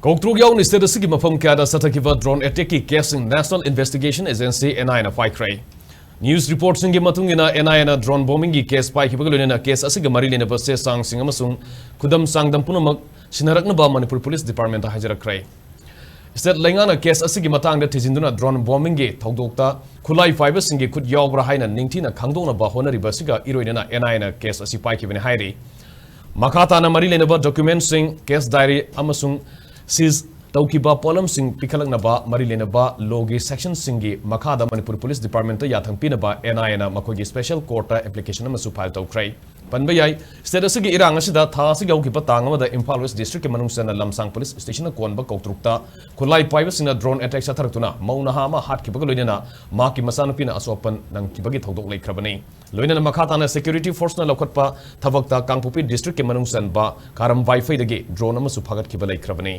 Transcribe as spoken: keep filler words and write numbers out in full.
ꯀꯣꯛꯇ꯭ꯔꯨꯛ ꯌꯥꯎꯅ state ꯑꯁꯤꯒꯤ ꯃꯐꯝ ꯀꯌꯥꯗ ꯆꯠꯊꯈꯤꯕ drone attackꯀꯤ caseꯁꯤꯡ National Investigation Agency, NIAꯅ ꯄꯥꯏꯈ꯭ꯔꯦ꯫ News reportꯁꯤꯡꯒꯤ ꯃꯇꯨꯡ ꯏꯟꯅ, NIAꯅ drone bombingꯒꯤ case ꯄꯥꯏꯈꯤꯕꯒ ꯂꯣꯏꯅꯅ case ꯑꯁꯤꯒ ꯃꯔꯤ ꯂꯩꯅꯕ ꯆꯦ ꯆꯥꯡꯁꯤꯡ ꯑꯃꯁꯨꯡ ꯈꯨꯗꯝ ꯆꯥꯡꯗꯝ ꯄꯨꯝꯅꯃꯛ ꯁꯤꯟꯅꯔꯛꯅꯕ ꯃꯅꯤꯄꯨꯔ Police Departmentꯇ ꯍꯥꯏꯖꯔꯛꯈ꯭ꯔꯦ꯫ State ꯂꯩꯉꯥꯛꯅ case ꯑꯁꯤꯒꯤ ꯃꯇꯥꯡꯗ ꯊꯤꯖꯤꯟꯗꯨꯅ drone bombingꯒꯤ ꯊꯧꯗꯣꯛꯇ ꯈꯨꯠꯂꯥꯏ ꯄꯥꯏꯕꯁꯤꯡꯒꯤ ꯈꯨꯠ ꯌꯥꯎꯕ꯭ꯔꯥ ꯍꯥꯏꯅ ꯅꯤꯡꯊꯤꯅ ꯈꯪꯗꯣꯛꯅꯕ ꯍꯣꯠꯅꯔꯤꯕ ꯑꯁꯤꯒ ꯏꯔꯣꯏꯅꯅ NIAꯅ case ꯑꯁꯤ ꯄꯥꯏꯈꯤꯕꯅꯤ ꯍꯥꯏꯔꯤ꯫ ꯃꯈꯥ ꯇꯥꯅ ꯃꯔꯤ ꯂꯩꯅꯕ documentꯁꯤꯡ, case diary ꯑꯃꯁꯨꯡ seize ꯇꯧꯈꯤꯕ ꯄꯣꯠꯂꯝꯁꯤꯡ ꯄꯤꯈꯠꯂꯛꯅꯕ ꯃꯔꯤ ꯂꯩꯅꯕ lawꯒꯤ sectionꯁꯤꯡꯒꯤ ꯃꯈꯥꯗ ꯃꯅꯤꯄꯨꯔ Police Departmentꯇ ꯌꯥꯊꯪ ꯄꯤꯅꯕ NIAꯅ ꯃꯈꯣꯏꯒꯤ special courtꯇ application ꯑꯃꯁꯨ file ꯇꯧꯈ꯭ꯔꯦ꯫ ꯄꯟꯕ ꯌꯥꯏ, state ꯑꯁꯤꯒꯤ ꯏꯔꯥꯡ ꯑꯁꯤꯗ ꯊꯥ ꯑꯁꯤꯒꯤ ꯍꯧꯈꯤꯕ ꯇꯥꯡ ꯑꯃꯗ ꯏꯝꯐꯥꯜ West Districtꯀꯤ ꯃꯅꯨꯡ ꯆꯟꯅ ꯂꯝꯁꯥꯡ Police Stationꯅ ꯀꯣꯟꯕ ꯀꯣꯛꯇ꯭ꯔꯨꯛꯇ ꯈꯨꯠꯂꯥꯏ ꯄꯥꯏꯕꯁꯤꯡꯅ drone attack ꯆꯠꯊꯔꯛꯇꯨꯅ ꯃꯧ ꯅꯍꯥ ꯑꯃ ꯍꯥꯠꯈꯤꯕꯒ ꯂꯣꯏꯅꯅ ꯃꯍꯥꯛꯀꯤ ꯃꯆꯥꯅꯨꯄꯤꯅ ꯑꯁꯣꯛ ꯑꯄꯟ ꯅꯪꯈꯤꯕꯒꯤ ꯊꯧꯗꯣꯛ ꯂꯩꯈ꯭ꯔꯕꯅꯤ꯫ ꯂꯣꯏꯅꯅ ꯃꯈꯥ ꯇꯥꯅ security forceꯅ ꯂꯧꯈꯠꯄ ꯊꯕꯛꯇ ꯀꯥꯡꯄꯣꯛꯄꯤ Districtꯀꯤ ꯃꯅꯨꯡ ꯆꯟꯕ ꯀꯥꯔꯝ ꯋꯥꯏꯐꯩꯗꯒꯤ drone ꯑꯃꯁꯨ ꯐꯥꯒꯠꯈꯤꯕ ꯂꯩꯈ꯭ꯔꯕꯅꯤ꯫